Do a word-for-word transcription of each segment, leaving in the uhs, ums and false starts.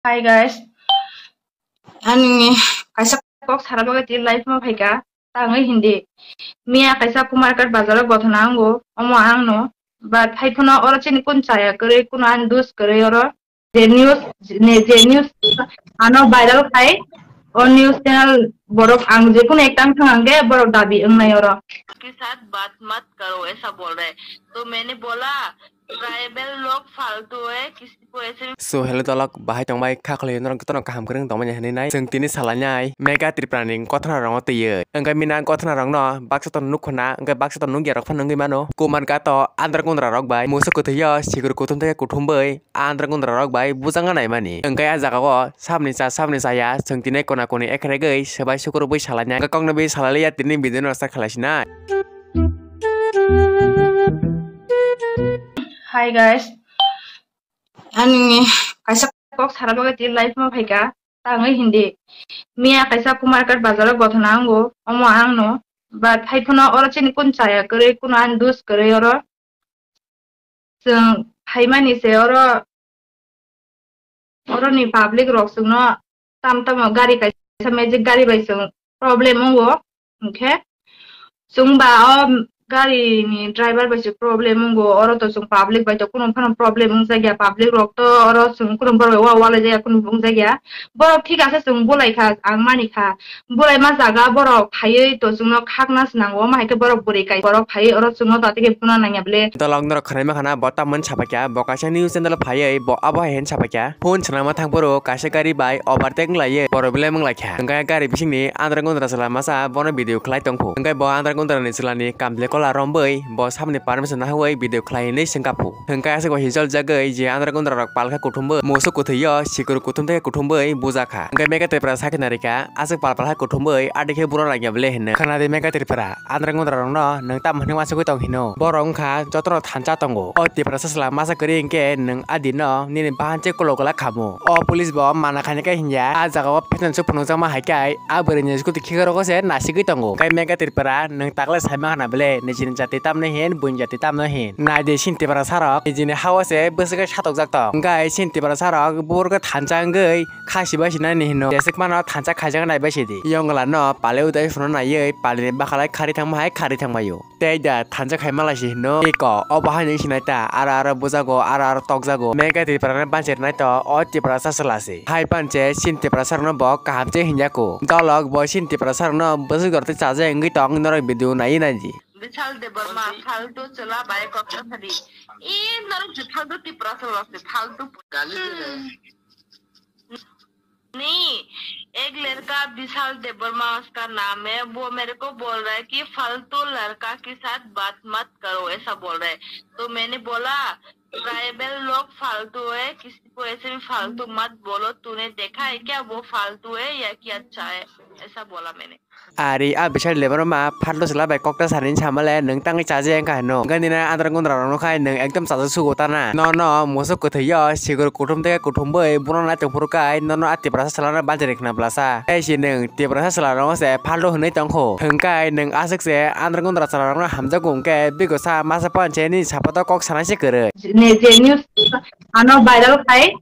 Hi guys, ani kaisa kok sara bagwi twi live ma phaika, tangwi hindi. Miya kaisa Kumarghat bazaro gothona ango, omo angno. But hai phano oro chini kun chaya kwrwi, kuno ani dus kwrwi oro. Je news, ne, je news ano viral khai, o news channel borok ang je kuno ekta wngthang hwnkhe borok dabi wngnai oro. के साथ बात मत करो, ऐसा बोल रहे। तो मैंने बोला, ट्राइबल लोग फालतू है, किसी को ऐसे भी So, hello tolok, bahai tongbai, kha khwlai norok jotono kaham kwrwng tongmani hinwi nai. Chwng tini salainai Mega Tripura ni gothona rokno twiwi. Wngkha mina gothona rokno baksa to nukho na, wngkha baksa to nukya rok phano wngwi mano. Kumarghat o Andhra Gundra rok bai musu kwthwi o sikir kuthum theke kuthum bwi Andhra Gundra rok bai bujangna naimani. Wngkha a jaga o samni cha samni chaya chwng tini kona koni ekregwi swbai sukurubwi salainai. Wngkha kokno bwi salai liya tini video no start khlai sinai. Hi guys. Ani kaisa kok sara bagwi twi live ma phaika, tangwi hindi. Miya kaisa Kumarghat bazaro gothona ango, omo angno. But hai phano oro chini kun chaya kwrwi, kuno ani dus kwrwi oro. Chwng phaimani se oro, oroni public rok chwngno tam tamo gari kaisa magic gari bai chwng problem wngo, hwnkhe chwng ba o gari ni driver bai se problem wngo, oro to chwng public bai to kuno phano problem wngjak ya, public rok to oro chwng kuno borok bai wa walai jaya, kuno wngjak ya. Borok thik ase chwng bolai kha, ang mani kha. Bolai ma jaga borok phaiwi to chwngno khakna swnango, omo hai khe borok bwrwi kai borok phaiwi oro chwngno dati khe buna nangya bwle. Dolok norok khwnaima khana bo tamoni sapaikha, bo kaisa news channel phaiwi bo abo hai hwn sapaikha. Phone swnama thang phuru kaisa gari bai overtake wng laiwi problem wng laikha. Hwnkhe gari bisingni Andhra Gundra chwla masa bono video khlai tongkhu. Hwnkhe bo Andhra Gundra ni chwla ni kamle kola rombwi bo samni permission nahawi video khlai hinwi swngkha phu. Hwnkhe aswk bo hijol jagwi je Andhra Gundra rok palkha kuthumbo musu kwthwio sikir kuthum theke kuthumbwi bujakha. Hwnkhe Mega Tripura sakhe narikha aswk pal palkha kuthumbwi adikhe buro nangya bwle hinwi. Khwnadi Mega Tripura, Andhra Gundra rokno nwng tamo hinwi uansugwi tong hino? Borok wngkha jotono thansa tongo. O Tiprasa chwla masa kwrwi hinkhe nwng adino nini bahanche kulo kwlak khamu. O police bo mana khainai khe hinya, a jaga o phetan suk phunukjakma hai khe a bwrwini scooty khikarokgo se nasigwi tongo. Hwnkhe Mega Tripura nwng taklai saima khana bwle nijini jati tamno hin, buini jati tamno hin. Naidi sini Tiprasa rok nijini hao se bwswk khe satokjak tong. Hwnkhe sini Tiprasa rok buphuru khe thansa wngwi khasi bai sinani hino. Jeswk mano thansa khaijak nai bai sidi. Yongla no pali udai phano naiwi palini bakhalai khari thangma hai khari thangmaio. Tei da thansa khai malai si hino. Iko obo hai nung sinai ta aro aro bujago aro aro tokjago. Mega Tripura no banchi rwnai to o Tiprasa chwla se. Hai panche sini Tiprasa rokno bo kaham che hinjako. Dolok bo sini Tiprasa rokno bwswk jora tei chaja wngwi tong norok video naiwi naidi. विशाल देबबर्मा फालतू चला bye cocktail खड़ी। ई नरक जो फालतू तिप्रा से वास्ते फालतू। गाली दे रहे हैं। नहीं, एक लड़का विशाल देबबर्मा उसका नाम है, वो मेरे को बोल रहा है कि फालतू लड़का के साथ बात मत करो, ऐसा बोल रहा है। तो मैंने बोला, ट्राइबल लोग फालतू है, किसी को ऐसे भी फालतू मत बोलो। तूने देखा है क्या वो फालतू है या कि अच्छा है, ऐसा बोला मैंने। Ari a bisal lebar ma phalto sela bai kokta sani samale nwng tangwi chaje wngkha hino. Gandina Andhra Gundra rokno khai nwng ekdom chaja sugo tana. Nono musu kwthwio sigur kuthum tei kuthum bwi bono nai tongphuru kai nono a Tiprasa selano banchari khna blasa. Tei si nwng Tiprasa selarokno se phalto hwnwi tongkho. Hwnkhe nwng aswk se Andhra Gundra selarokno hamjakgo hwnkhe bigo sa masa panche nini sapato kok sanai se kwrwi. Ne je news ano viral khai,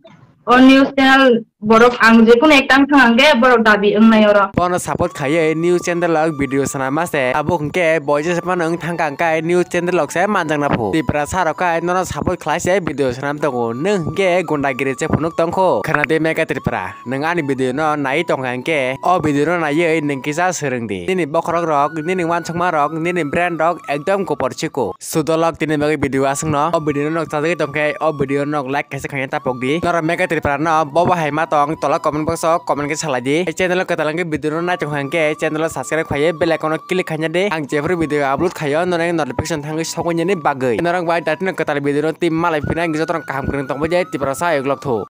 o news channel borok ang je kono ekta wngthang hwnkhe borok dabi wngnai oro. Bono support khaiwi news channel rok video swnama se, abo hwnkhe bo je phano wngthang kha hwnkhe news channel rok se manjakna phu. Tiprasa rok khai nono support khlai se video swnam tongo, nwng hwnkhe gundagiri se phunuk tongkho. Khwnadi Mega Tripura, nwng ani video no naiwi tongkha hwnkhe o video no naiwi nwng kisa swrwng di. Nini bokhorok rok, nini uansukma rok, nini brand rok ekdom kopor chiko. Sudolok tini bagwi video aswkno. O video no nok chajagwi tongkhe o video no nok like kaisa khaina tapok di. Norok Mega Tripura no bobo hai ma tong tola comment box o comment khe salai di. Channel o kwtal hwnkhe video no nai tongkha hwnkhe channel o subscribe khaiwi bell icon o click khaina di. Ang jephru video upload khaio norok notification thangwi sokwi nini bagwi. Norok bai datino kwtal video no tei malai phina ang jotono kaham kwrwng tongbai di Tiprasa ayuk lok thu.